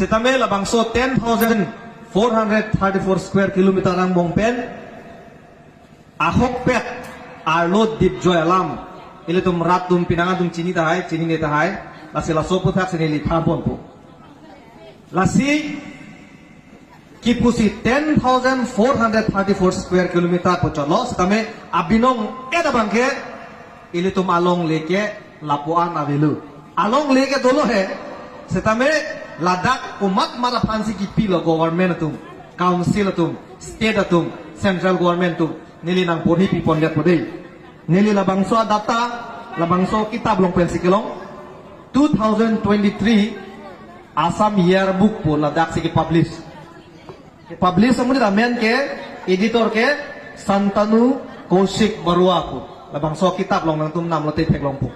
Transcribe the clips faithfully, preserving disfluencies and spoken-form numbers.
Setame labangso ten thousand four hundred thirty-four square kilometer angbong pen ahokpet arlo dipjoi alam ilitum rat atum pinang atum chini tahai, chinine tahai. Lasi laso aphuthak si neli thanponpo. Lasi kipusi ten thousand four hundred thirty-four square kilometer pu chotlo, setame abinong-et abangke ilitum alongle ke lapu-an avelo. Alongle ke dolo he, setame ladak komat mat aphansi kipilo government atum, council atum, state atum, central government atum, neli nangporhi pipondet po dei. Neli labangso adata, labangso kitap along pensi kelong, two thousand twenty-three Assam Yearbook pu ladak si kipublish. Kipublish amonit amen ke, editor ke Santanu Kaushik Barua pu. Labangso kitap along nangtum namlote theklongpo.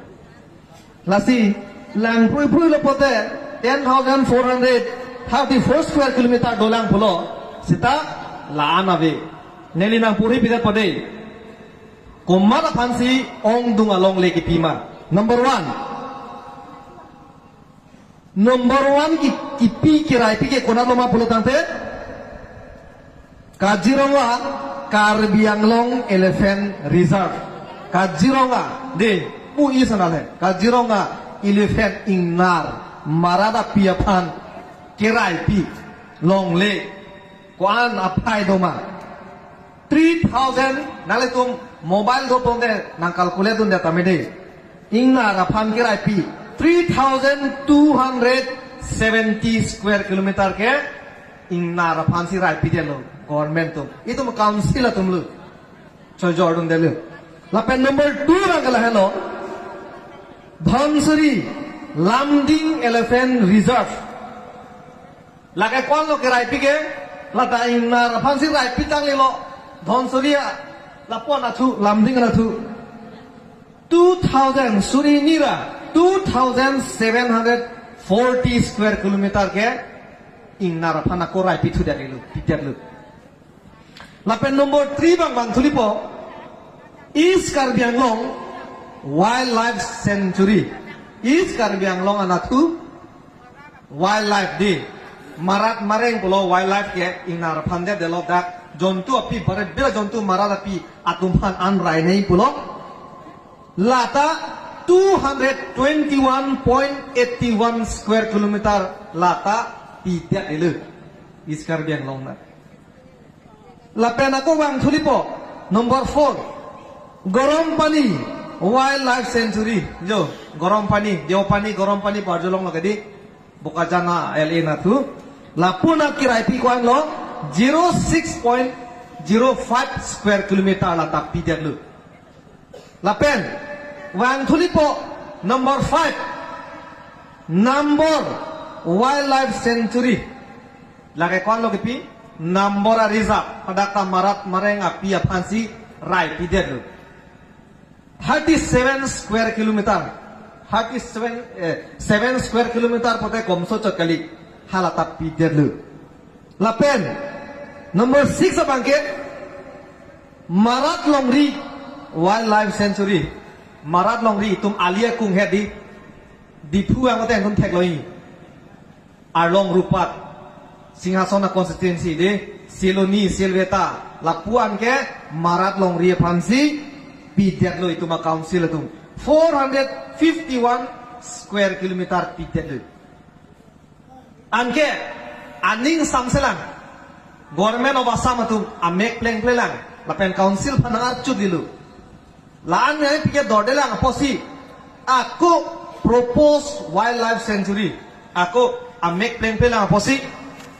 Lasi lang phrui phrui lo pote ten thousand four hundred thirty-four square kilometer dolang pulo, seta la-an ave. Neli nangporhi pidet po dei. Komat aphansi ongdung alongle kipima. Number one. Number one ki, kipi kiraipi ke konat lo ma pulo tangte, Kaziranga Karbi Anglong Elephant Reserve. Kaziranga, dei, mu isana le. Kaziranga Elephant ingnar marat api aphan kiraipi longle ko-an aphai doma. Three thousand, nanglitum mobile do pon de nang calculate dunde tame dei. Ingnar aphan kiraipi three thousand two hundred seventy square kilometer ke ingnar aphansi raipidetlo government atum. Itum council atum lo. Chojor dundelo. Lapen number two abangke lahelo, Dhansiri Lumding Elephant Reserve. Lake ko-an lo kiraipi ke, lata ingnar aphansi raipi tanglelo, Dhansiri a, lapu-an athu, Lumding athu. Two thousand, suri nira, two thousand seven hundred forty square kilometer ke ingnar aphan ako raipithudetlo, pidetlo. Lapen number three abang bang thulipo, East Karbi Anglong Wildlife Sanctuary. East Karbi Anglong anatthu wildlife dei. Marat mareng pulo wildlife ke ingnar aphan det delo dak jontu api bare bira jontu marat api atum aphan an rainei pulo. Lata two hundred twenty-one point eighty-one square kilometer lata pidetlo East Karbi Anglong na. Lapen ako bang thulipo, number four, Garampani Wildlife Sanctuary. Jo, Garampani, Deopani, Garampani parjolong lagadi, Bokajan a L A nathu. Lapu-an akiraipi ko-an lo, zero six point zero five square kilometer lata pidetlo. Lapen, bang thulipo, number five, Nambor Wildlife Sanctuary. Lake ko-an lo kipi, Nambor a reserve, hadak ta marat mareng api aphansi raipidetlo. Thirty-seven square kilometer, thirty-seven, eh, seven square kilometer pote komso chot kali, halata pidetlo. Lapen, number six abangke, Marat Longri Wildlife Sanctuary. Marat Longri itum alia kung hedi, Diphu angote angtum thekloi. Arlong Rupat, Singhason a constituency dei, Siloni, Silveta, lapu-an ke Marat Longri aphansi pidetlo itum a council atum. Four hundred fifty-one square kilometer pidetlo. Anke aning samselang, Government of Assam atum amek plengplelang, lapen council aphan nang-archudilo. La-an ngai pike dordelang apotsi, ako proposed wildlife sanctuary, ako amek plengplelang apotsi,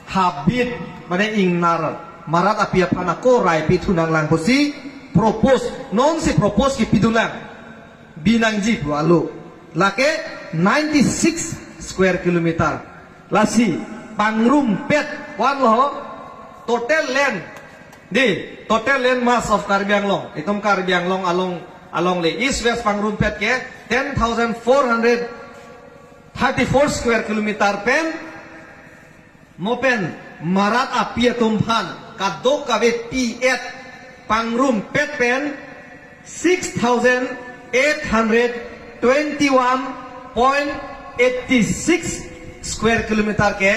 habit mane ingnar marat api aphan ako raipithunanglang apotsi, propose, nonsi propose kipidunlang. Binangji pu alo. Lake ninety-six square kilometer. Lasi pangrumpet ko-an lo, total land, dei, total land mass of Karbi Anglong, itum Karbi Anglong along, alongle East West pangrumpet ke ten thousand four hundred thirty-four square kilometer pen, mo pen marat api atum aphan kadokave pi-et pangrumpet pen six thousand eight hundred twenty-one point eighty-six square kilometer ke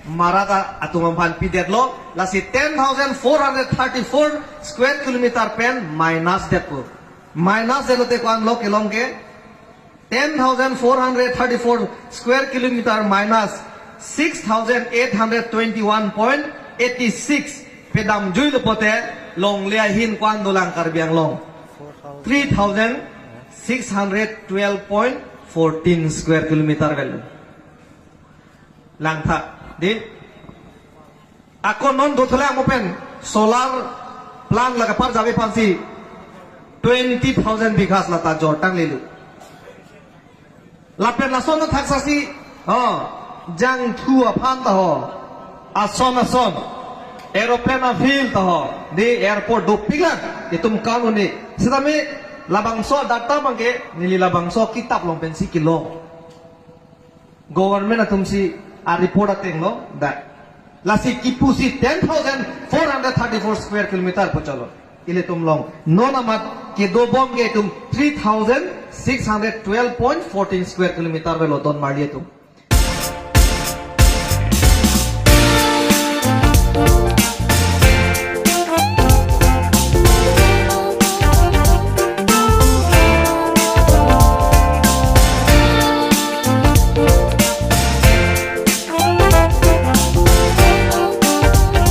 Maratha atum aphan pidetlo, lasi ten thousand four hundred thirty-four square kilometer pen minus detpo. Minus detlote ko-anlo kelong ke, ten thousand four hundred thirty-four square kilometer minus six thousand eight hundred twenty-one point eighty-six pedamjuilo pote, longle ahin ko-an dolang Karbi Anglong, three thousand six hundred twelve point fourteen square kilometer avelo. Langtha, di. Ako non dothulang mo pen solar plant la kapar javi aphansi twenty thousand bighas lata jortanglelo. Lapen lason athaksi, oh, jangthu aphan ta ho, ason ason, aeroplane a-field ta ho, di airport dopiklang itum kanuni. Sitame labangso data abangke neli labangso kitap along pensi kelong. Government atumsi a-report atenglo dak. Lasi kipusi ten thousand four hundred thirty-four square kilometer pu cholo. Ilitum along non amat kedobom ke itum three thousand six hundred twelve point fourteen square kilometer avelo don marli atum.